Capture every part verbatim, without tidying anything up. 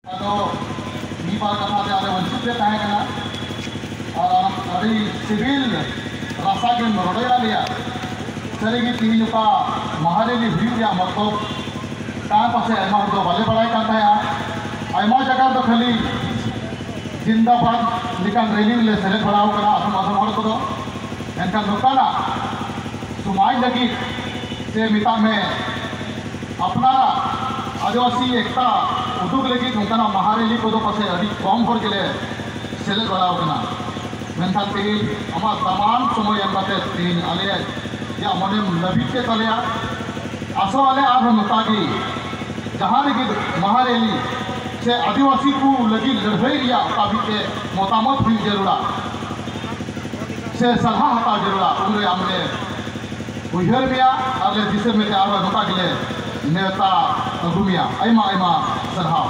ᱟᱫᱚ ᱢᱤᱫ ᱵᱟᱨ ᱠᱟᱛᱷᱟ ᱛᱮ ᱟᱞᱮ ᱵᱚᱱ ᱪᱩᱯ ᱞᱮ ᱛᱟᱦᱮᱸ ᱠᱟᱱᱟ᱾ ᱟᱨ ᱟᱹᱰᱤ ᱥᱤᱵᱤᱞ ᱨᱟᱥᱟ ᱜᱮᱢ ᱨᱚᱲᱮ ᱟᱞᱮᱭᱟ᱾ ᱥᱟᱹᱨᱤᱜᱮ ᱛᱤᱦᱤᱧ ᱚᱠᱟ ᱢᱟᱦᱟᱨᱮᱞᱤ ᱦᱩᱭᱩᱜ ᱨᱮᱭᱟᱜ ᱢᱚᱛᱞᱚᱵ ᱠᱟᱱ ᱯᱟᱥᱮ ᱟᱭᱢᱟ ᱦᱚᱲ ᱫᱚ ᱵᱟᱞᱮ ᱵᱟᱲᱟᱭ ᱠᱟᱱ ᱛᱟᱦᱮᱸᱜᱼᱟ᱾ ᱟᱭᱢᱟ ᱡᱟᱭᱜᱟ ᱨᱮᱫᱚ ᱠᱷᱟᱹᱞᱤ ᱡᱤᱱᱫᱟᱵᱟᱫ ᱞᱮᱠᱟᱱ ᱨᱮᱞᱤ ᱨᱮᱞᱮ ᱥᱮᱞᱮᱫ ᱵᱟᱲᱟ ᱟᱠᱟᱱᱟ ᱟᱫᱚᱢ ᱟᱫᱚᱢ ᱦᱚᱲ ᱠᱚᱫᱚ᱾ ᱢᱮᱱᱠᱷᱟᱱ ᱱᱚᱝᱠᱟᱱᱟᱜ ᱥᱚᱢᱟᱡᱽ ᱞᱟᱹᱜᱤᱫ ᱥᱮ ᱢᱮᱛᱟᱜ ᱢᱮ ᱟᱯᱱᱟᱨᱟᱜ ᱟᱹᱫᱤᱵᱟᱹᱥᱤ ᱮᱠᱛᱟ ᱩᱫᱩᱜ ᱞᱟᱹᱜᱤᱫ ᱱᱚᱝᱠᱟᱱᱟᱜ ᱢᱟᱦᱟ ᱨᱮᱞᱤ ᱠᱚᱫᱚ ᱯᱟᱥᱮᱡ ᱟᱹᱰᱤ ᱠᱚᱢ ᱦᱚᱲ ᱜᱮᱞᱮ ᱥᱮᱞᱮᱫ ᱵᱟᱲᱟ ᱟᱠᱟᱱᱟ᱾ ᱢᱮᱱᱠᱷᱟᱱ ᱛᱮᱦᱮᱧ ᱟᱢᱟᱜ ᱫᱟᱢᱟᱱ ᱥᱚᱢᱚᱭ ᱮᱢ ᱠᱟᱛᱮ ᱛᱮᱦᱮᱧ ᱟᱞᱮᱭᱟᱜ ᱢᱚᱱᱮᱢ ᱞᱟᱹᱵᱤᱫ ᱠᱮᱫ ᱛᱟᱞᱮᱭᱟ᱾ ᱟᱥᱚᱜ ᱟᱞᱮ ᱟᱨᱦᱚᱸ ᱱᱚᱝᱠᱟ ᱜᱮ ᱡᱟᱦᱟᱸ ᱨᱮᱜᱮ ᱢᱟᱦᱟ ᱨᱮᱞᱤ ᱥᱮ ᱟᱹᱫᱤᱵᱟᱹᱥᱤ ᱠᱚ ᱞᱟᱹᱜᱤᱫ ᱞᱟᱹᱲᱦᱟᱹᱭ ᱨᱮᱭᱟᱜ ᱚᱠᱟ ᱢᱤᱫᱴᱮᱡ ᱢᱚᱛᱟᱢᱚᱛ ᱦᱩᱭ ᱡᱟᱹᱨᱩᱲᱟ ᱥᱮ ᱥᱟᱞᱦᱟ ᱦᱟᱛᱟᱣ ᱡᱟᱹᱨᱩᱲᱟ, ᱩᱱᱨᱮ ᱟᱢ ᱞᱮ ᱩᱭᱦᱟᱹᱨ ᱢᱮᱭᱟ ᱟᱨ ᱞᱮ ᱫᱤᱥᱟᱹ ᱢᱮᱛᱮ ᱟᱨᱦᱚᱸ ᱱᱚᱝᱠᱟ ᱜᱮᱞᱮ ᱱᱮᱣᱛᱟ ᱟᱹᱜᱩ ᱢᱮᱭᱟ᱾ ᱟᱭᱢᱟ ᱟᱭᱢᱟ ᱥᱟᱨᱦᱟᱣ᱾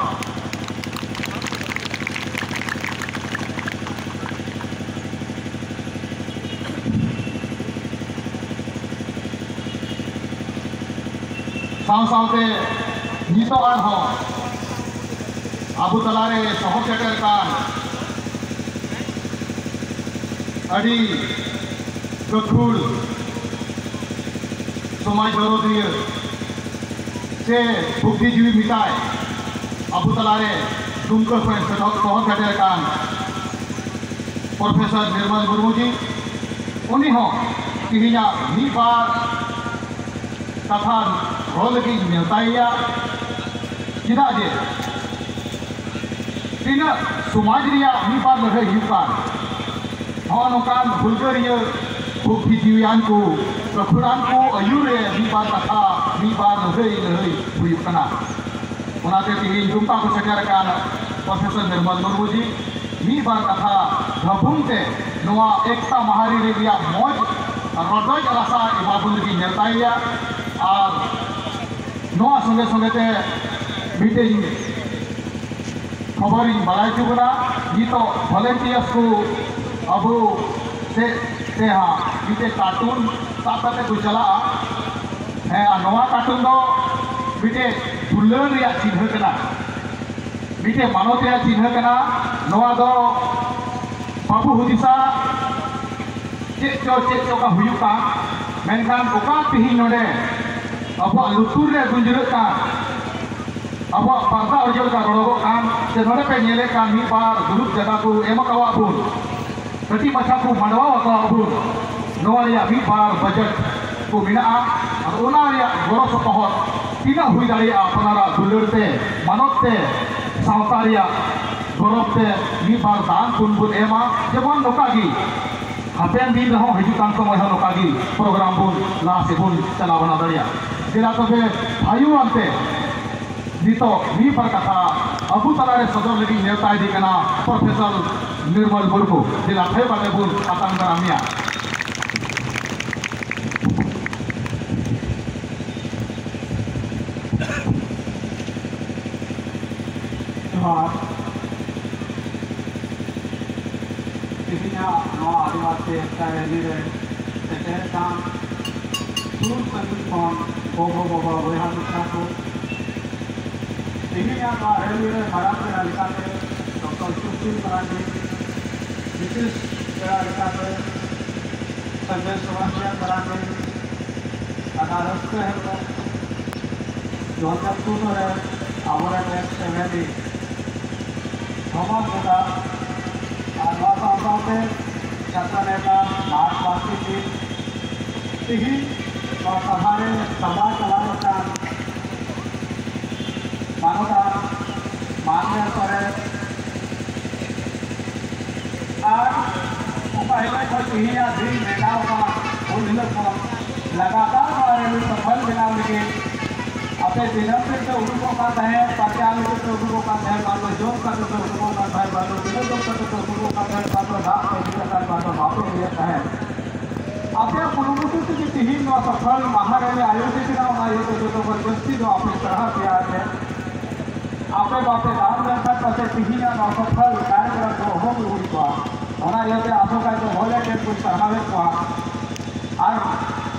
ᱥᱟᱶ ᱥᱟᱶᱛᱮ ᱱᱤᱛᱚᱜ ᱟᱨᱦᱚᱸ ᱟᱵᱚ ᱛᱟᱞᱟᱨᱮ ᱥᱚᱦᱚᱨ ᱥᱮᱴᱮᱨ ᱠᱟᱱ ᱟᱹᱰᱤ ᱜᱟᱹᱠᱷᱩᱲ ᱥᱚᱢᱟᱡᱽ ᱫᱚᱨᱚᱫᱤᱭᱟᱹ ᱥᱮ ᱵᱩᱫᱽᱫᱷᱤᱡᱤᱵᱤ ᱢᱮᱛᱟᱭ, ᱟᱵᱚ ᱛᱟᱞᱟᱨᱮ ᱫᱩᱢᱠᱟᱹ ᱠᱷᱚᱱ ᱥᱮᱴᱮᱨ, ᱥᱚᱦᱚᱨ ᱥᱮᱴᱮᱨ ᱟᱠᱟᱱ ᱯᱨᱚᱯᱷᱮᱥᱚᱨ ᱱᱤᱨᱢᱚᱞ ᱢᱩᱨᱢᱩ ᱡᱤ, ᱩᱱᱤ ᱦᱚᱸ ᱛᱮᱦᱮᱧᱟᱜ ᱢᱤᱫ ᱵᱟᱨ ᱠᱟᱛᱷᱟ ᱨᱚᱲ ᱞᱟᱹᱜᱤᱫ ᱤᱧ ᱱᱮᱣᱛᱟᱭᱮᱭᱟ᱾ ᱪᱮᱫᱟᱜ ᱡᱮ ᱛᱤᱱᱟᱹᱜ ᱥᱚᱢᱟᱡᱽ ᱨᱮᱭᱟᱜ ᱢᱤᱫ ᱵᱟᱨ ᱞᱟᱹᱲᱦᱟᱹᱭ ᱦᱩᱭᱩᱜ ᱠᱟᱱ, ᱱᱚᱜᱼᱚ ᱱᱚᱝᱠᱟᱱ ᱦᱩᱞᱜᱟᱹᱨᱤᱭᱟᱹ ᱵᱩᱫᱽᱫᱷᱤᱡᱤᱣᱤᱭᱟᱱ ᱠᱚ, ᱜᱟᱹᱠᱷᱩᱲᱟᱱ ᱠᱚ ᱟᱹᱭᱩᱨ ᱨᱮ ᱢᱤᱫ ᱵᱟᱨ ᱠᱟᱛᱷᱟ, ᱢᱤᱫ ᱵᱟᱨ ᱞᱟᱹᱲᱦᱟᱹᱭ, ᱞᱟᱹᱲᱦᱟᱹᱭ ᱦᱩᱭᱩᱜ ᱠᱟᱱᱟ᱾ ᱚᱱᱟᱛᱮ ᱛᱮᱦᱮᱧ ᱫᱩᱢᱠᱟ ᱠᱚ ᱥᱮᱴᱮᱨ ᱟᱠᱟᱱ ᱯᱨᱚᱯᱷᱮᱥᱚᱨ ᱱᱤᱨᱢᱚᱞ ᱢᱩᱨᱢᱩ ᱡᱤ ᱢᱤᱫ ᱵᱟᱨ ᱠᱟᱛᱷᱟ ᱵᱷᱟᱵᱩᱱ ᱛᱮ ᱱᱚᱣᱟ ᱮᱠᱛᱟ ᱢᱟᱦᱟᱨᱤ ᱨᱮᱭᱟᱜ ᱢᱚᱡᱽ ᱨᱚᱰᱚᱡ ᱨᱟᱥᱟ ᱮᱢᱟ ᱵᱚᱱ ᱞᱟᱹᱜᱤᱫ ᱱᱮᱣᱛᱟᱭᱮᱭᱟ᱾ ᱟᱨ ᱱᱚᱣᱟ ᱥᱚᱸᱜᱮ ᱥᱚᱸᱜᱮ ᱛᱮ ᱢᱤᱫᱴᱮᱱ ᱠᱷᱚᱵᱚᱨᱤᱧ ᱵᱟᱲᱟᱭ ᱦᱚᱪᱚ ᱵᱚᱱᱟ, ᱱᱤᱛᱚᱜ volunteers ᱠᱚ ᱟᱵᱚ ᱥᱮᱫ ᱛᱮ ᱦᱟᱸᱜ ᱢᱤᱫᱴᱮᱡ cartoon ᱥᱟᱵ ᱠᱟᱛᱮ ᱠᱚ ᱪᱟᱞᱟᱜᱼᱟ᱾ ᱦᱮᱸ, ᱟᱨ ᱱᱚᱣᱟ cartoon ᱫᱚ ᱢᱤᱫᱴᱮᱡ ᱫᱩᱞᱟᱹᱲ ᱨᱮᱭᱟᱜ ᱪᱤᱱᱦᱟᱹ ᱠᱟᱱᱟ᱾ ᱢᱤᱫᱴᱮᱱ ᱢᱟᱱᱚᱛ ᱨᱮᱭᱟᱜ ᱪᱤᱱᱦᱟᱹ ᱠᱟᱱᱟ᱾ ᱱᱚᱣᱟ ᱫᱚ ᱵᱟᱵᱚ ᱦᱩᱫᱤᱥᱟ ᱪᱮᱫ ᱪᱚ ᱪᱮᱫ ᱪᱚ ᱚᱠᱟ ᱦᱩᱭᱩᱜ ᱠᱟᱱ, ᱢᱮᱱᱠᱷᱟᱱ ᱚᱠᱟ ᱛᱤᱦᱤᱧ ᱱᱚᱰᱮ ᱟᱵᱚᱣᱟᱜ ᱞᱩᱛᱩᱨ ᱨᱮ ᱜᱩᱸᱡᱨᱟᱹᱜ ᱠᱟᱱ, ᱟᱵᱚᱣᱟᱜ ᱯᱟᱨᱫᱟ ᱚᱡᱚᱜ ᱞᱮᱠᱟ ᱨᱚᱲᱚᱜᱚᱜ ᱠᱟᱱ, ᱥᱮ ᱱᱚᱰᱮ ᱯᱮ ᱧᱮᱞᱮᱫ ᱠᱟᱱ ᱢᱤᱫ ᱵᱟᱨ ᱫᱩᱲᱩᱵ ᱡᱟᱭᱜᱟ ᱠᱚ ᱮᱢ ᱟᱠᱟᱣᱟᱫ ᱵᱚᱱ, ᱠᱟᱹᱴᱤᱡ ᱢᱟᱪᱷᱟ ᱠᱚ ᱢᱟᱰᱣᱟ ᱟᱠᱟᱣᱟᱫ ᱵᱚᱱ, ᱱᱚᱣᱟ ᱨᱮᱭᱟᱜ ᱢᱤᱫ ᱵᱟᱨ ᱵᱟᱡᱮᱴ ᱠᱚ ᱢᱮᱱᱟᱜᱼᱟ᱾ ᱟᱨ ᱚᱱᱟ ᱨᱮᱭᱟᱜ ᱜᱚᱲᱚ ᱥᱚᱯᱚᱦᱚᱫ ᱛᱤᱱᱟᱹᱜ ᱦᱩᱭ ᱫᱟᱲᱮᱭᱟᱜᱼᱟ, ᱟᱯᱱᱟᱨᱟᱜ ᱫᱩᱞᱟᱹᱲ ᱛᱮ, ᱢᱟᱱᱚᱛ ᱛᱮ, ᱥᱟᱶᱛᱟ ᱨᱮᱭᱟᱜ ᱜᱚᱨᱚᱵ ᱛᱮ ᱢᱤᱫ ᱵᱟᱨ ᱫᱟᱱ ᱯᱩᱱ ᱵᱚᱱ ᱮᱢᱟ, ᱡᱮᱢᱚᱱ ᱱᱚᱝᱠᱟ ᱜᱮ ᱦᱟᱯᱮᱱ ᱫᱤᱱ ᱨᱮᱦᱚᱸ ᱦᱤᱡᱩᱜ ᱠᱟᱱ ᱥᱚᱢᱚᱭ ᱦᱚᱸ ᱱᱚᱝᱠᱟ ᱜᱮ ᱯᱨᱳᱜᱨᱟᱢ ᱵᱚᱱ ᱞᱟᱦᱟ ᱥᱮᱫ ᱵᱚᱱ ᱪᱟᱞᱟᱣ ᱵᱟᱲᱟ ᱫᱟᱲᱮᱭᱟᱜᱼᱟ᱾ ᱫᱮᱞᱟ ᱛᱚᱵᱮ ᱛᱷᱟᱭᱚ ᱟᱱᱛᱮ ᱱᱤᱛᱚᱜ ᱢᱤᱫ ᱵᱟᱨ ᱠᱟᱛᱷᱟ ᱟᱵᱚ ᱛᱟᱞᱟᱨᱮ ᱥᱚᱫᱚᱨ ᱞᱟᱹᱜᱤᱫ ᱱᱮᱣᱛᱟ ᱤᱫᱤ ᱠᱟᱱᱟ ᱯᱨᱚᱯᱷᱮᱥᱚᱨ ᱱᱤᱨᱢᱚᱞ ᱢᱩᱨᱢᱩ᱾ ᱫᱮᱞᱟ ᱛᱷᱟᱭᱚ ᱠᱟᱛᱮ ᱵᱚᱱ ᱟᱛᱟᱝ ᱫᱟᱨᱟᱢ ᱢᱮᱭᱟ᱾ ᱡᱚᱦᱟᱨ᱾ ᱛᱮᱦᱮᱧᱟᱜ ᱱᱚᱣᱟ ᱟᱹᱫᱤᱵᱟᱹᱥᱤ ᱮᱠᱛᱟ ᱨᱮᱞᱤ ᱨᱮ ᱥᱮᱴᱮᱨ ᱟᱠᱟᱱ ᱥᱩᱨ ᱥᱟᱺᱜᱤᱧ ᱠᱷᱚᱱ ᱜᱚᱜᱚ ᱵᱟᱵᱟ ᱵᱚᱭᱦᱟ ᱢᱤᱥᱨᱟ ᱠᱚ, ᱛᱮᱦᱮᱧᱟᱜ ᱱᱚᱣᱟ ᱨᱮᱞᱤ ᱨᱮ ᱢᱟᱨᱟᱝ ᱯᱮᱲᱟ ᱞᱮᱠᱟᱛᱮ ᱰᱚᱠᱴᱚᱨ ᱥᱩᱥᱤᱞ ᱢᱟᱨᱟᱱᱰᱤ, ᱵᱤᱥᱮᱥ ᱯᱮᱲᱟ ᱞᱮᱠᱟᱛᱮ ᱥᱚᱧᱡᱚᱭ ᱥᱮᱵᱟᱥᱴᱤᱭᱟᱱ ᱢᱟᱨᱟᱱᱰᱤ, ᱫᱟᱫᱟ ᱨᱟᱹᱥᱠᱟᱹ ᱦᱮᱢᱵᱨᱚᱢ, ᱡᱚᱦᱚᱨ ᱡᱟᱹᱯᱩᱫ ᱨᱮ ᱟᱵᱚᱨᱮᱱ ᱮᱠᱥ ᱮᱢ ᱮᱞ ᱮ ᱥᱚᱢᱟᱡᱽ ᱱᱮᱛᱟ ᱟᱨ ᱱᱚᱣᱟ ᱥᱟᱶ ᱥᱟᱶᱛᱮ ᱪᱷᱟᱛᱨᱟ ᱱᱮᱛᱟ, ᱢᱟᱨᱠᱥᱵᱟᱥᱤ ᱴᱤᱢ, ᱛᱤᱦᱤᱧ ᱱᱚᱣᱟ ᱥᱟᱵᱷᱟ ᱨᱮ ᱥᱟᱵᱷᱟ ᱪᱟᱞᱟᱣ ᱟᱠᱟᱱ ᱢᱟᱱᱚᱛᱟᱱ ᱢᱟᱱᱱᱤᱭᱚ ᱥᱚᱨᱮᱱ ᱟᱨ ᱚᱠᱟ ᱦᱤᱞᱳᱜ ᱠᱷᱚᱱ ᱛᱤᱦᱤᱧᱟᱜ ᱫᱤᱱ ᱱᱮᱰᱟ ᱟᱠᱟᱱᱟ, ᱩᱱ ᱦᱤᱞᱳᱜ ᱠᱷᱚᱱ ᱞᱟᱜᱟᱛᱟᱨ ᱱᱚᱣᱟ ᱨᱮᱞᱤ ᱥᱚᱯᱷᱚᱞ ᱵᱮᱱᱟᱣ ᱞᱟᱹᱜᱤᱫ ᱟᱯᱮ ᱫᱤᱱᱟᱹᱢ ᱫᱤᱱ ᱯᱮ ᱩᱰᱩᱠᱚᱜ ᱠᱟᱱ ᱛᱟᱦᱮᱸᱫ, ᱯᱟᱨᱪᱟ ᱞᱟᱹᱜᱤᱫ ᱯᱮ ᱩᱰᱩᱠᱚᱜ ᱠᱟᱱ ᱛᱟᱦᱮᱸᱫ, ᱵᱟᱝ ᱫᱚ ᱡᱚᱢ ᱠᱟᱛᱮ ᱯᱮ ᱩᱰᱩᱠᱚᱜ ᱠᱟᱱ ᱛᱟᱦᱮᱸᱫ, ᱵᱟᱝ ᱫᱚ ᱵᱤᱱᱟᱹ ᱡᱚᱢ ᱠᱟᱛᱮ ᱯᱮ ᱩᱰᱩᱠᱚᱜ ᱠᱟᱱ ᱛᱟᱦᱮᱸᱫ, ᱵᱟᱝ ᱫᱚ ᱫᱟᱜ ᱯᱮ ᱧᱩᱭᱮᱫ ᱛᱟᱦᱮᱸᱫ, ᱵᱟᱝ ᱫᱚ ᱵᱟᱯᱮ ᱧᱩᱭᱮᱫ ᱛᱟᱦᱮᱸᱫ᱾ ᱟᱯᱮᱭᱟᱜ ᱠᱩᱨᱩᱢᱩᱴᱩ ᱛᱮᱜᱮ ᱛᱤᱦᱤᱧ ᱱᱚᱣᱟ ᱥᱚᱯᱷᱚᱞ ᱢᱟᱦᱟ ᱨᱮᱞᱮ ᱟᱭᱳᱡᱤᱛ ᱮᱱᱟ, ᱚᱱᱟ ᱤᱭᱟᱹᱛᱮ ᱡᱚᱛᱚ ᱠᱷᱚᱱ ᱡᱟᱹᱥᱛᱤ ᱫᱚ ᱟᱯᱮ ᱥᱟᱨᱦᱟᱣ ᱯᱮᱭᱟ ᱟᱯᱮ᱾ ᱟᱯᱮ ᱵᱟᱯᱮ ᱫᱟᱱ ᱞᱮᱱᱠᱷᱟᱱ ᱯᱟᱥᱮ ᱛᱤᱦᱤᱧᱟᱜ ᱱᱚᱣᱟ ᱥᱚᱯᱷᱚᱞ ᱠᱟᱨᱭᱚᱠᱨᱚᱢ ᱫᱚ ᱚᱦᱚ ᱜᱮ ᱦᱩᱭ ᱠᱚᱜᱼᱟ᱾ ᱚᱱᱟ ᱤᱭᱟᱹᱛᱮ ᱟᱥᱚᱠᱟᱭ ᱛᱮ ᱵᱷᱚᱞᱮᱱᱴᱤᱭᱟᱨ ᱠᱚ ᱥᱟᱨᱦᱟᱣᱮᱫ ᱠᱚᱣᱟ᱾ ᱟᱨ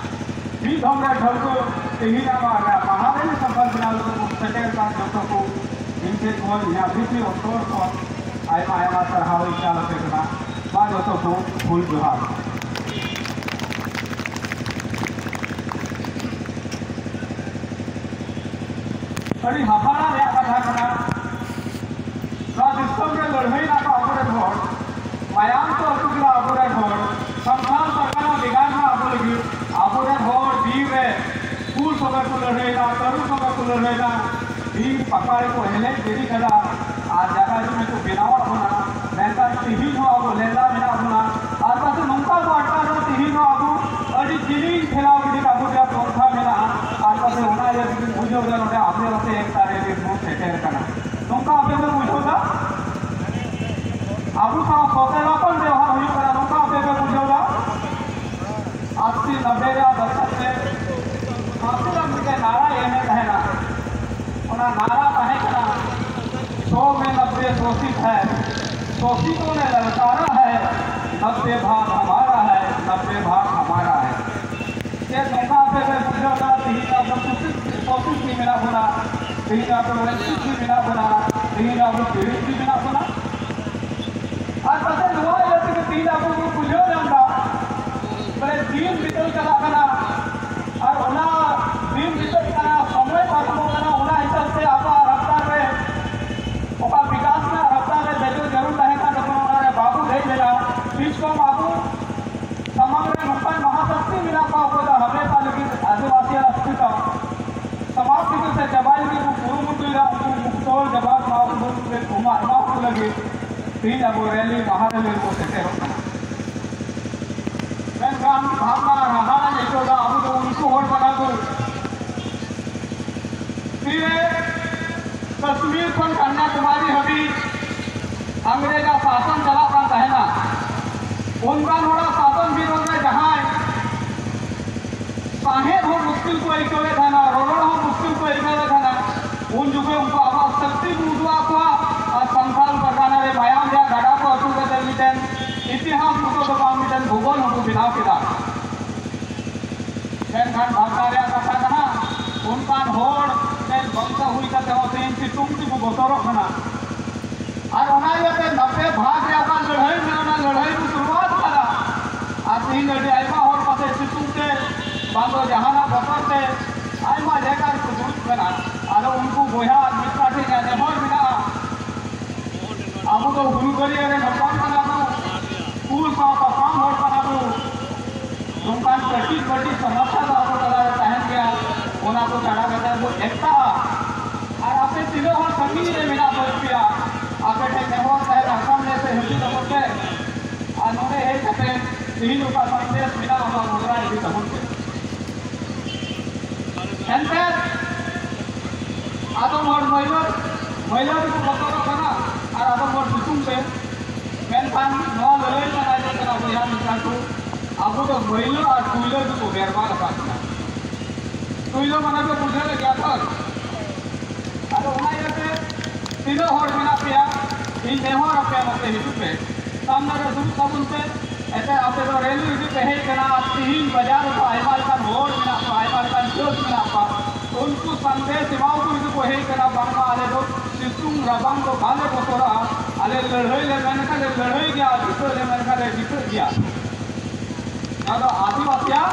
ᱢᱤᱫ ᱫᱷᱚᱢ ᱨᱮ ᱴᱷᱟᱹᱣᱠᱟᱹ ᱛᱮᱦᱮᱧᱟᱜ ᱱᱚᱣᱟ ᱢᱟᱦᱟ ᱨᱮ ᱥᱚᱯᱷᱚᱞ ᱵᱮᱱᱟᱣ ᱞᱟᱹᱜᱤᱫ ᱠᱚ ᱥᱮᱴᱮᱨ ᱟᱠᱟᱱ ᱡᱚᱛᱚ ᱠᱚ ᱴᱷᱮᱱ ᱠᱷᱚᱱ ᱤᱧᱟᱹᱜ ᱵᱷᱤᱛᱨᱤ ᱚᱱᱛᱚᱨ ᱠᱷᱚᱱ ᱟᱭᱢᱟ ᱟᱭᱢᱟ ᱥᱟᱨᱦᱟᱣ ᱤᱧ ᱪᱟᱞ ᱟᱯᱮ ᱠᱟᱱᱟ᱾ ᱢᱟ ᱡᱚᱛᱚ ᱠᱚ ᱦᱩᱞ ᱡᱚᱦᱟᱨ᱾ ᱟᱹᱰᱤ ᱦᱟᱦᱟᱲᱟ ᱨᱮᱭᱟᱜ ᱠᱟᱛᱷᱟ ᱠᱟᱱᱟ, ᱱᱚᱣᱟ ᱫᱤᱥᱚᱢ ᱨᱮ ᱞᱟᱹᱲᱦᱟᱹᱭ ᱮᱱᱟ ᱠᱚ ᱟᱵᱚᱨᱮᱱ ᱦᱚᱲ, ᱢᱟᱭᱟᱢ ᱠᱚ ᱟᱹᱛᱩ ᱠᱮᱫᱟ ᱟᱵᱚᱨᱮᱱ ᱦᱚᱲ, ᱥᱟᱱᱛᱟᱲ ᱯᱟᱨᱜᱟᱱᱟ ᱵᱷᱮᱜᱟᱨ ᱮᱱᱟ ᱟᱵᱚ ᱞᱟᱹᱜᱤᱫ᱾ ᱟᱵᱚᱨᱮᱱ ᱦᱚᱲ ᱵᱤᱨ ᱨᱮ ᱠᱩᱞ ᱥᱚᱸᱜᱮ ᱠᱚ ᱞᱟᱹᱲᱦᱟᱹᱭ ᱮᱱᱟ, ᱛᱟᱹᱨᱩᱵ ᱥᱚᱸᱜᱮ ᱠᱚ ᱞᱟᱹᱲᱦᱟᱹᱭ ᱮᱱᱟ, ᱵᱤᱨ ᱯᱟᱠᱟᱲ ᱠᱚ ᱦᱮᱞᱮᱡ ᱜᱤᱰᱤ ᱠᱟᱫᱟ ᱟᱨ ᱡᱟᱭᱜᱟ ᱡᱩᱢᱤ ᱠᱚ ᱵᱮᱱᱟᱣᱟᱫ ᱵᱚᱱᱟ᱾ ᱢᱮᱱᱠᱷᱟᱱ ᱛᱤᱦᱤᱧ ᱦᱚᱸ ᱟᱵᱚ ᱞᱮᱸᱜᱟ ᱢᱮᱱᱟᱜ ᱵᱚᱱᱟ᱾ ᱟᱨ ᱯᱟᱥᱮ ᱱᱚᱝᱠᱟ ᱠᱚ ᱟᱴᱠᱟᱨ ᱨᱮᱦᱚᱸ ᱛᱤᱦᱤᱧ ᱦᱚᱸ ᱟᱵᱚ ᱟᱹᱰᱤ ᱡᱤᱞᱤᱧ ᱴᱷᱮᱞᱟᱣ ᱜᱤᱰᱤ ᱠᱟᱵᱚ ᱨᱮᱭᱟᱜ ᱯᱚᱱᱛᱷᱟ ᱢᱮᱱᱟᱜᱼᱟ᱾ ᱟᱨ ᱯᱟᱥᱮ ᱚᱱᱟ ᱤᱭᱟᱹ ᱛᱮᱜᱮ ᱵᱩᱡᱷᱟᱹᱣ ᱫᱟ ᱱᱚᱰᱮ ᱟᱯᱮ ᱟᱯᱮ ᱮᱠᱛᱟ ᱨᱮ ᱵᱚᱱ ᱥᱮᱴᱮᱨ ᱠᱟᱱᱟ᱾ ᱱᱚᱝᱠᱟ ᱟᱯᱮ ᱯᱮ ᱵᱩᱡᱷᱟᱹᱣ ᱫᱟ? ᱟᱵᱚ ᱥᱟᱶ ᱥᱚᱛᱮ ᱨᱚᱠᱚᱢ ᱵᱮᱣᱦᱟᱨ ᱦᱩᱭᱩᱜ ᱠᱟᱱᱟ, ᱱᱚᱝᱠᱟ ᱟᱯᱮ ᱯᱮ ᱵᱩᱡᱷᱟᱹᱣ ᱫᱟ? ᱟᱥᱤ ᱱᱚᱵᱵᱮ ᱨᱮᱭᱟᱜ ᱫᱚᱥᱚᱠ ᱨᱮ ᱥᱟᱶᱛᱟ ᱨᱮ ᱢᱤᱫᱴᱮᱱ ᱱᱟᱨᱟ ᱮᱢᱮᱫ ᱛᱟᱦᱮᱱᱟ᱾ ᱚᱱᱟ ᱱᱟᱨᱟ ᱛᱟᱦᱮᱸ ᱠᱟᱱᱟ, "सौ में नब्बे शोषित है, शोषितों ने ललकारा है, नब्बे भाग हमारा है, नब्बे भाग हमारा है।" ᱪᱮᱫ ᱱᱚᱝᱠᱟ ᱟᱯᱮ ᱯᱮ ᱵᱩᱡᱷᱟᱹᱣ ᱫᱟ? ᱛᱮᱦᱮᱧ ᱟᱵᱚ ᱥᱳᱥᱤᱥ, ᱥᱳᱥᱤᱥ ᱜᱮ ᱢᱮᱱᱟᱜ ᱵᱚᱱᱟ, ᱛᱮᱦᱮᱧ ᱟᱵᱚ ᱨᱮᱥᱤᱥ ᱜᱮ ᱢᱮᱱᱟᱜ ᱵᱚᱱᱟ, ᱛᱮᱦᱮᱧ ᱟᱵᱚ ᱯᱤᱲᱤᱛ ᱜᱮ ᱢᱮᱱᱟᱜ ᱵᱚᱱᱟ᱾ ᱟᱨ ᱯᱟᱥᱮᱡ ᱱᱚᱣᱟ ᱤᱭᱟᱹ ᱛᱮᱜᱮ ᱛᱮᱦᱮᱧ ᱟᱵᱚ ᱵᱚᱱ ᱵᱩᱡᱷᱟᱹᱣ ᱧᱟᱢ ᱫᱟ, ᱵᱚᱞᱮ ᱫᱤᱱ ᱵᱤᱛᱟᱹᱣ ᱪᱟᱞᱟᱜ ᱠᱟᱱᱟ, ᱟᱨ ᱚᱱᱟ ᱫᱤᱱ ᱵᱤᱛᱟᱹᱜ ᱠᱟᱱᱟ, ᱥᱚᱢᱚᱭ ᱯᱟᱨᱚᱢᱚᱜ ᱠᱟᱱᱟ, ᱚᱱᱟ ᱦᱤᱥᱟᱹᱵ ᱛᱮ ᱟᱵᱚᱣᱟᱜ ᱨᱟᱯᱛᱟᱨ ᱨᱮ, ᱚᱠᱟ ᱵᱤᱠᱟᱥ ᱨᱮᱱᱟᱜ ᱨᱟᱯᱛᱟᱨ ᱨᱮ ᱫᱮᱡᱚᱜ ᱡᱟᱹᱨᱩᱲ ᱛᱟᱦᱮᱸ ᱠᱟᱱ ᱛᱟᱵᱚᱱᱟ, ᱚᱱᱟ ᱨᱮ ᱵᱟᱵᱚ ᱫᱮᱡ ᱞᱮᱱᱟ᱾ ᱛᱤᱥ ᱠᱷᱚᱱ ᱟᱵᱚ ᱥᱟᱢᱟᱝ ᱨᱮ ᱱᱚᱝᱠᱟᱱ ᱢᱚᱦᱟᱥᱚᱠᱛᱤ ᱢᱮᱱᱟᱜ ᱠᱚᱣᱟ, ᱚᱠᱚᱭ ᱫᱚ ᱦᱟᱢᱮᱥᱟ ᱞᱟᱹᱜᱤᱫ ᱟᱹᱫᱤᱵᱟᱹᱥᱤ ᱟᱥᱠᱤᱛᱟ ᱥᱚᱢᱟᱡᱽ ᱛᱮᱜᱮ ᱥᱮ ᱪᱟᱵᱟᱭ ᱞᱟᱹᱜᱤᱫ ᱠᱚ ᱠᱩᱨᱩᱢᱩᱴᱩᱭᱮᱫᱟ, ᱩᱱᱠᱩ ᱢᱩᱠᱛᱚ ᱡᱟᱵᱟᱵ ᱮᱢᱟ ᱠᱚ ᱞᱟᱹᱜᱤᱫ ᱛᱮᱦᱤᱧ ᱟᱵᱚ ᱨᱮᱞᱤ, ᱢᱟᱦᱟ ᱨᱮᱞᱤ ᱨᱮᱵᱚ ᱥᱮᱴᱮᱨᱚᱜ ᱠᱟᱱᱟ᱾ ᱢᱮᱱᱠᱷᱟᱱ ᱵᱷᱟᱵᱽᱱᱟ ᱦᱟᱦᱟᱲᱟᱧ ᱟᱹᱭᱠᱟᱹᱣ ᱮᱫᱟ, ᱟᱵᱚ ᱫᱚ ᱩᱱᱠᱩ ᱦᱚᱲ ᱠᱟᱱᱟ ᱵᱚ᱾ ᱛᱤᱨᱮ ᱠᱟᱥᱢᱤᱨ ᱠᱷᱚᱱ ᱠᱟᱱᱱᱟᱠᱩᱢᱟᱨᱤ ᱦᱟᱹᱵᱤᱡ ᱤᱝᱨᱮᱡᱽ ᱟᱜ ᱥᱟᱥᱚᱱ ᱪᱟᱞᱟᱜ ᱠᱟᱱ ᱛᱟᱦᱮᱱᱟ, ᱚᱱᱠᱟᱱ ᱦᱚᱲᱟᱜ ᱥᱟᱥᱚᱱ ᱵᱤᱨᱩᱫᱷ ᱨᱮ ᱡᱟᱦᱟᱸᱭ ᱥᱟᱦᱮᱫ ᱦᱚᱸ ᱢᱩᱥᱠᱤᱞ ᱠᱚ ᱟᱹᱭᱠᱟᱹᱣᱮᱫ ᱛᱟᱦᱮᱱᱟ, ᱨᱚᱨᱚᱲ ᱦᱚᱸ ᱢᱩᱥᱠᱤᱞ ᱠᱚ ᱟᱹᱭᱠᱟᱹᱣᱮᱫ ᱛᱟᱦᱮᱱᱟ, ᱩᱱ ᱡᱚᱠᱷᱚᱱ ᱩᱱᱠᱩ ᱟᱵᱚᱣᱟᱜ ᱥᱚᱠᱛᱤ ᱵᱚᱱ ᱩᱫᱩᱜ ᱟᱫ ᱠᱚᱣᱟ ᱟᱨ ᱥᱟᱱᱛᱟᱲ ᱯᱟᱨᱜᱟᱱᱟ ᱨᱮ ᱢᱟᱭᱟᱢ ᱨᱮᱭᱟᱜ ᱜᱟᱰᱟ ᱠᱚ ᱟᱹᱛᱩ ᱠᱟᱛᱮ ᱢᱤᱫᱴᱮᱱ ᱤᱛᱤᱦᱟᱥ ᱢᱚᱛᱚ ᱫᱚ ᱵᱟᱝ, ᱢᱤᱫᱴᱮᱱ ᱵᱷᱩᱜᱳᱞ ᱦᱚᱸᱠᱚ ᱵᱮᱱᱟᱣ ᱠᱮᱫᱟ᱾ ᱢᱮᱱᱠᱷᱟᱱ ᱵᱷᱟᱵᱽᱱᱟ ᱨᱮᱭᱟᱜ ᱠᱟᱛᱷᱟ ᱠᱟᱱᱟ, ᱚᱱᱠᱟᱱ ᱦᱚᱲ ᱨᱮᱱ ᱵᱚᱝᱥᱚ ᱦᱩᱭ ᱠᱟᱛᱮ ᱦᱚᱸ ᱛᱮᱦᱮᱧ ᱥᱤᱛᱩᱝ ᱛᱮᱵᱚ ᱵᱚᱛᱚᱨᱚᱜ ᱠᱟᱱᱟ᱾ ᱟᱨ ᱚᱱᱟ ᱤᱭᱟᱹᱛᱮ ᱱᱟᱯᱮ ᱵᱷᱟᱜᱽ ᱨᱮ ᱚᱠᱟ ᱞᱟᱹᱲᱦᱟᱹᱭ ᱢᱮᱱᱟᱜᱼᱟ, ᱚᱱᱟ ᱞᱟᱹᱲᱦᱟᱹᱭ ᱵᱚ ᱥᱩᱨᱩᱣᱟᱛ ᱠᱟᱫᱟ᱾ ᱟᱨ ᱛᱮᱦᱮᱧ ᱟᱹᱰᱤ ᱟᱭᱢᱟ ᱦᱚᱲ ᱯᱟᱥᱮ ᱥᱤᱛᱩᱝ ᱛᱮ ᱵᱟᱝ ᱫᱚ ᱡᱟᱦᱟᱱᱟᱜ ᱵᱚᱛᱚᱨ ᱛᱮ ᱟᱭᱢᱟ ᱡᱟᱭᱜᱟ ᱨᱮᱠᱚ ᱫᱩᱲᱩᱵ ᱠᱟᱱᱟ᱾ ᱟᱫᱚ ᱩᱱᱠᱩ ᱵᱚᱭᱦᱟ ᱟᱨ ᱢᱤᱫ ᱯᱟᱦᱴᱟ ᱴᱷᱮᱱ ᱱᱮᱦᱚᱨ ᱢᱮᱱᱟᱜᱼᱟ, ᱟᱵᱚ ᱫᱚ ᱦᱩᱞᱜᱟᱹᱨᱤᱭᱟᱹ ᱨᱮᱱ ᱦᱚᱯᱚᱱ ᱠᱟᱱᱟ ᱵᱚ, ᱦᱩᱞ ᱥᱟᱶ ᱛᱟᱯᱟᱢ ᱦᱚᱲ ᱠᱟᱱᱟ ᱵᱚ᱾ ᱱᱚᱝᱠᱟᱱ ᱠᱟᱹᱴᱤᱡ ᱢᱟᱹᱴᱤᱡ ᱥᱚᱢᱚᱥᱥᱟ ᱫᱚ ᱟᱵᱚ ᱛᱟᱞᱟᱨᱮ ᱛᱟᱦᱮᱱ ᱜᱮᱭᱟ, ᱚᱱᱟ ᱠᱚ ᱪᱷᱟᱰᱟ ᱠᱟᱛᱮ ᱵᱚ ᱮᱠᱛᱟᱜᱼᱟ᱾ ᱟᱨ ᱟᱯᱮ ᱛᱤᱱᱟᱹᱜ ᱦᱚᱲ ᱥᱟᱺᱜᱤᱧ ᱨᱮ ᱢᱮᱱᱟᱜ ᱵᱚᱱ ᱯᱮᱭᱟ, ᱟᱯᱮ ᱴᱷᱮᱱ ᱱᱮᱦᱚᱨ ᱛᱟᱦᱮᱱᱟ, ᱥᱟᱢᱱᱮ ᱥᱮ ᱦᱤᱡᱩᱜ ᱛᱟᱵᱚᱱ ᱯᱮ᱾ ᱟᱨ ᱱᱚᱰᱮ ᱦᱮᱡ ᱠᱟᱛᱮ ᱛᱤᱦᱤᱧ ᱚᱠᱟ ᱥᱟᱸᱫᱮᱥ ᱢᱮᱱᱟᱜᱼᱟ, ᱚᱱᱟ ᱢᱩᱫᱽᱨᱟ ᱤᱫᱤ ᱛᱟᱵᱚᱱ ᱯᱮ᱾ ᱮᱱᱛᱮ ᱟᱫᱚᱢ ᱦᱚᱲ ᱢᱟᱹᱭᱞᱟᱹ, ᱢᱟᱹᱭᱞᱟᱹ ᱛᱮᱠᱚ ᱵᱚᱛᱚᱨᱚᱜ ᱠᱟᱱᱟ, ᱟᱨ ᱟᱫᱚᱢ ᱦᱚᱲ ᱥᱤᱛᱩᱝ ᱛᱮ᱾ ᱢᱮᱱᱠᱷᱟᱱ ᱱᱚᱣᱟ ᱞᱟᱹᱞᱟᱹᱭ ᱠᱟᱱᱟ ᱡᱮ ᱠᱟᱱᱟ ᱵᱚᱭᱦᱟ ᱢᱤᱥᱨᱟ ᱠᱚ, ᱟᱵᱚ ᱫᱚ ᱢᱟᱹᱭᱞᱟᱹ ᱟᱨ ᱴᱩᱭᱞᱟᱹ ᱫᱚᱠᱚ ᱵᱮᱨᱵᱟᱫ ᱟᱠᱟᱫ ᱵᱚᱱᱟ᱾ ᱴᱩᱭᱞᱟᱹ ᱢᱟᱱᱮ ᱯᱮ ᱵᱩᱡᱷᱟᱹᱣ ᱞᱮᱫ ᱜᱮᱭᱟ ᱛᱚ? ᱟᱫᱚ ᱚᱱᱟ ᱤᱭᱟᱹᱛᱮ ᱛᱤᱱᱟᱹᱜ ᱦᱚᱲ ᱢᱮᱱᱟᱜ ᱯᱮᱭᱟ, ᱤᱧ ᱱᱮᱦᱚᱨ ᱟᱯᱮᱭᱟ, ᱱᱚᱛᱮ ᱦᱤᱡᱩᱜ ᱯᱮ, ᱥᱟᱢᱱᱟ ᱨᱮ ᱫᱩᱲᱩᱵ ᱛᱟᱵᱚᱱ ᱯᱮ᱾ ᱮᱱᱛᱮ ᱟᱯᱮ ᱫᱚ ᱨᱮᱞᱤ ᱨᱮᱜᱮ ᱯᱮ ᱦᱮᱡ ᱠᱟᱱᱟ, ᱟᱨ ᱛᱤᱦᱤᱧ ᱵᱟᱡᱟᱨ ᱨᱮᱫᱚ ᱟᱭᱢᱟ ᱞᱮᱠᱟᱱ ᱦᱚᱲ ᱢᱮᱱᱟᱜ ᱠᱚᱣᱟ, ᱟᱭᱢᱟ ᱞᱮᱠᱟᱱ ᱡᱟᱹᱛ ᱢᱮᱱᱟᱜ ᱠᱚᱣᱟ᱾ ᱩᱱᱠᱩ ᱥᱟᱸᱫᱮᱥ ᱮᱢᱟᱣ ᱠᱚ ᱞᱟᱹᱜᱤᱫ ᱠᱚ ᱦᱮᱡ ᱠᱟᱱᱟ, ᱵᱟᱝᱢᱟ ᱟᱞᱮ ᱫᱚ ᱥᱤᱛᱩᱝ ᱨᱟᱵᱟᱝ ᱫᱚ ᱵᱟᱞᱮ ᱵᱚᱛᱚᱨᱟ, ᱟᱞᱮ ᱞᱟᱹᱲᱦᱟᱹᱭ ᱞᱮ ᱢᱮᱱ ᱠᱷᱟᱱ ᱞᱮ ᱞᱟᱹᱲᱦᱟᱹᱭ ᱜᱮᱭᱟ, ᱟᱨ ᱡᱤᱛᱟᱹᱜ ᱞᱮ ᱢᱮᱱ ᱠᱷᱟᱱ ᱞᱮ ᱡᱤᱛᱟᱹᱜ ᱜᱮᱭᱟ᱾ ᱱᱚᱣᱟ ᱫᱚ ᱟᱹᱫᱤᱵᱟᱹᱥᱤᱭᱟᱜ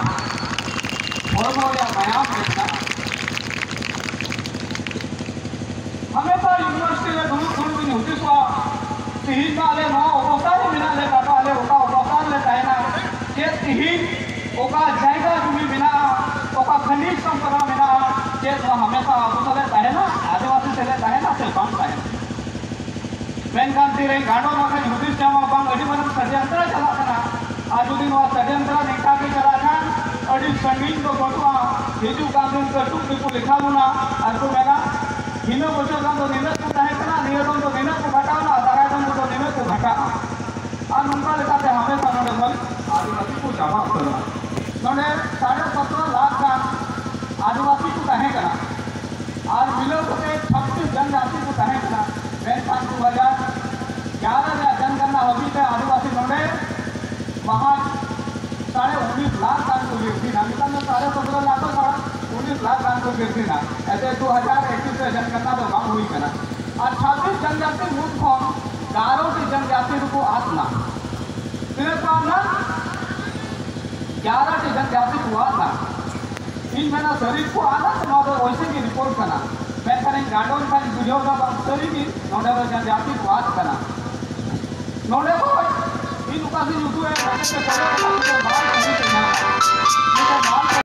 ᱦᱚᱲᱢᱚ ᱨᱮᱭᱟᱜ ᱢᱟᱭᱟᱢ ᱨᱮ ᱢᱮᱱᱟᱜᱼᱟ᱾ ᱦᱟᱢᱮᱥᱟ ᱤᱭᱩᱱᱤᱵᱷᱟᱨᱥᱤᱴᱤ ᱨᱮ ᱫᱩᱲᱩᱵ ᱫᱩᱲᱩᱵ ᱤᱧ ᱦᱩᱫᱤᱥᱚᱜᱼᱟ, ᱛᱤᱦᱤᱧ ᱢᱟ ᱟᱞᱮ ᱱᱚᱣᱟ ᱚᱵᱚᱥᱛᱟ ᱨᱮ ᱢᱮᱱᱟᱜ ᱞᱮ, ᱜᱟᱯᱟ ᱟᱞᱮ ᱚᱠᱟ ᱚᱵᱚᱥᱛᱟ ᱨᱮᱞᱮ ᱛᱟᱦᱮᱱᱟ? ᱪᱮᱫ ᱛᱤᱦᱤᱧ ᱚᱠᱟ ᱡᱟᱭᱜᱟ ᱡᱩᱢᱤ ᱢᱮᱱᱟᱜᱼᱟ, ᱚᱠᱟ ᱠᱷᱟᱹᱱᱤᱡ ᱥᱚᱢᱯᱚᱫ ᱢᱮᱱᱟᱜᱼᱟ, ᱪᱮᱫ ᱱᱚᱣᱟ ᱦᱟᱢᱮᱥᱟ ᱟᱵᱚ ᱥᱟᱞᱮ ᱛᱟᱦᱮᱱᱟ, ᱟᱹᱫᱤᱵᱟᱹᱥᱤ ᱥᱟᱞᱮ ᱛᱟᱦᱮᱱᱟ ᱥᱮ ᱵᱟᱝ ᱛᱟᱦᱮᱱᱟ? ᱢᱮᱱᱠᱷᱟᱱ ᱛᱤᱨᱮ ᱜᱟᱸᱰᱚ ᱵᱟᱠᱷᱟᱱ ᱦᱩᱫᱤᱥ ᱧᱟᱢᱟ, ᱵᱟᱝ ᱟᱹᱰᱤ ᱢᱟᱨᱟᱝ ᱥᱟᱰᱮᱭᱟᱱᱛᱨᱟ ᱪᱟᱞᱟᱜ ᱠᱟᱱᱟ᱾ ᱟᱨ ᱡᱩᱫᱤ ᱱᱚᱣᱟ ᱥᱟᱰᱮᱭᱟᱱᱛᱨᱟ ᱱᱤᱝᱠᱟ ᱜᱮ ᱪᱟᱞᱟᱜ ᱠᱷᱟᱱ, ᱟᱹᱰᱤ ᱥᱟᱺᱜᱤᱧ ᱫᱚ ᱵᱟᱹᱱᱩᱜᱼᱟ᱾ ᱦᱤᱡᱩᱜ ᱠᱟᱱ ᱫᱤᱱ ᱠᱟᱹᱴᱩᱵ ᱜᱮᱠᱚ ᱞᱮᱠᱷᱟ ᱵᱚᱱᱟ ᱟᱨ ᱠᱚ ᱢᱮᱱᱟ, ᱦᱤᱱᱟᱹ ᱵᱚᱪᱷᱚᱨ ᱜᱟᱱ ᱫᱚ ᱱᱤᱱᱟᱹᱜ ᱠᱚ ᱛᱟᱦᱮᱸ ᱠᱟᱱᱟ, ᱱᱤᱭᱟᱹ ᱫᱚᱢ ᱫᱚ ᱱᱤᱱᱟᱹᱜ ᱠᱚ ᱜᱷᱟᱴᱟᱣ ᱮᱱᱟ, ᱟᱨ ᱫᱟᱨᱟᱭ ᱫᱚᱢ ᱨᱮᱫᱚ ᱱᱤᱱᱟᱹᱜ ᱠᱚ ᱜᱷᱟᱴᱟᱜᱼᱟ᱾ ᱟᱨ ᱱᱚᱝᱠᱟ ᱞᱮᱠᱟᱛᱮ ᱦᱟᱢᱮᱥᱟ ᱱᱚᱰᱮ ᱠᱷᱚᱱ ᱟᱹᱫᱤᱵᱟᱹᱥᱤ ᱠᱚ ᱪᱟᱵᱟ ᱩᱛᱟᱹᱨᱚᱜᱼᱟ᱾ ᱱᱚᱰᱮ ᱥᱟᱲᱮ ᱥᱚᱛᱨᱚ ᱞᱟᱠᱷ ᱜᱟᱱ ᱟᱹᱫᱤᱵᱟᱹᱥᱤ ᱠᱚ ᱛᱟᱦᱮᱸ ᱠᱟᱱᱟ᱾ ᱟᱨ ᱢᱤᱞᱟᱹᱣ ᱠᱟᱛᱮ ᱪᱷᱟᱵᱵᱤᱥ ᱡᱚᱱᱡᱟᱹᱛᱤ ᱠᱚ ᱛᱟᱦᱮᱸ ᱠᱟᱱᱟ᱾ ᱢᱮᱱᱠᱷᱟᱱ ᱫᱩ ᱦᱟᱡᱟᱨ ᱜᱮᱭᱟᱨᱚ ᱨᱮᱭᱟᱜ ᱡᱚᱱᱜᱚᱱᱱᱟ ᱦᱟᱹᱵᱤᱡ ᱛᱮ ᱟᱹᱫᱤᱵᱟᱹᱥᱤ ᱱᱚᱰᱮ ᱢᱟᱦᱟ ᱥᱟᱲᱮ ᱩᱱᱤᱥ ᱞᱟᱠᱷ ᱜᱟᱱ ᱠᱚ ᱵᱤᱨᱫᱷᱤᱱᱟ᱾ ᱱᱤᱛᱚᱝ ᱫᱚ ᱥᱟᱲᱮ ᱥᱚᱛᱨᱚ ᱞᱟᱠᱷ ᱠᱷᱚᱱ ᱥᱟᱲᱮ ᱩᱱᱤᱥ ᱞᱟᱠᱷ ᱜᱟᱱ ᱠᱚ ᱵᱤᱨᱫᱷᱤᱱᱟ᱾ ᱮᱱᱛᱮ ᱫᱩ ᱦᱟᱡᱟᱨ ᱮᱠᱩᱥ ᱨᱮ ᱡᱚᱱᱜᱚᱱᱱᱟ ᱫᱚ ᱵᱟᱝ ᱦᱩᱭ ᱠᱟᱱᱟ᱾ ᱟᱨ ᱪᱷᱟᱵᱵᱤᱥ ᱡᱚᱱᱡᱟᱛᱤ ᱢᱩᱫᱽ ᱠᱷᱚᱱ ᱜᱟᱨᱚ ᱴᱤ ᱡᱚᱱᱡᱟᱛᱤ ᱫᱚᱠᱚ ᱟᱫ ᱱᱟ᱾ ᱛᱤᱱᱟᱹᱜ ᱠᱚ ᱟᱫ ᱱᱟ? ᱜᱭᱟᱨᱟ ᱴᱤ ᱡᱚᱱᱡᱟᱛᱤ ᱠᱚ ᱟᱫ ᱱᱟ᱾ ᱤᱧ ᱢᱮᱱᱟ ᱥᱟᱹᱨᱤ ᱠᱚ ᱟᱫ ᱱᱟ, ᱱᱚᱣᱟ ᱫᱚ ᱚᱭᱥᱮ ᱜᱮ ᱨᱤᱯᱳᱨᱴ ᱠᱟᱱᱟ᱾ ᱢᱮᱱᱠᱷᱟᱱ ᱤᱧ ᱜᱟᱸᱰᱚ ᱞᱮᱠᱷᱟᱱ ᱤᱧ ᱵᱩᱡᱷᱟᱹᱣ ᱮᱫᱟ ᱵᱟᱝ ᱥᱟᱹᱨᱤ ᱜᱮ ᱱᱚᱰᱮ ᱫᱚ ᱡᱚᱱᱡᱟᱛᱤ ᱠᱚ ᱟᱫ ᱠᱟᱱᱟ᱾ ᱱᱚᱰᱮ ᱠᱷᱚᱱ ᱤᱧ ᱚᱠᱟ ᱥᱮᱫ ᱤᱧ ᱩᱫᱩᱜ ᱮᱫ ᱠᱟᱱᱟ, ᱥᱟᱹᱨᱤ ᱠᱚ ᱧᱟᱢᱟ᱾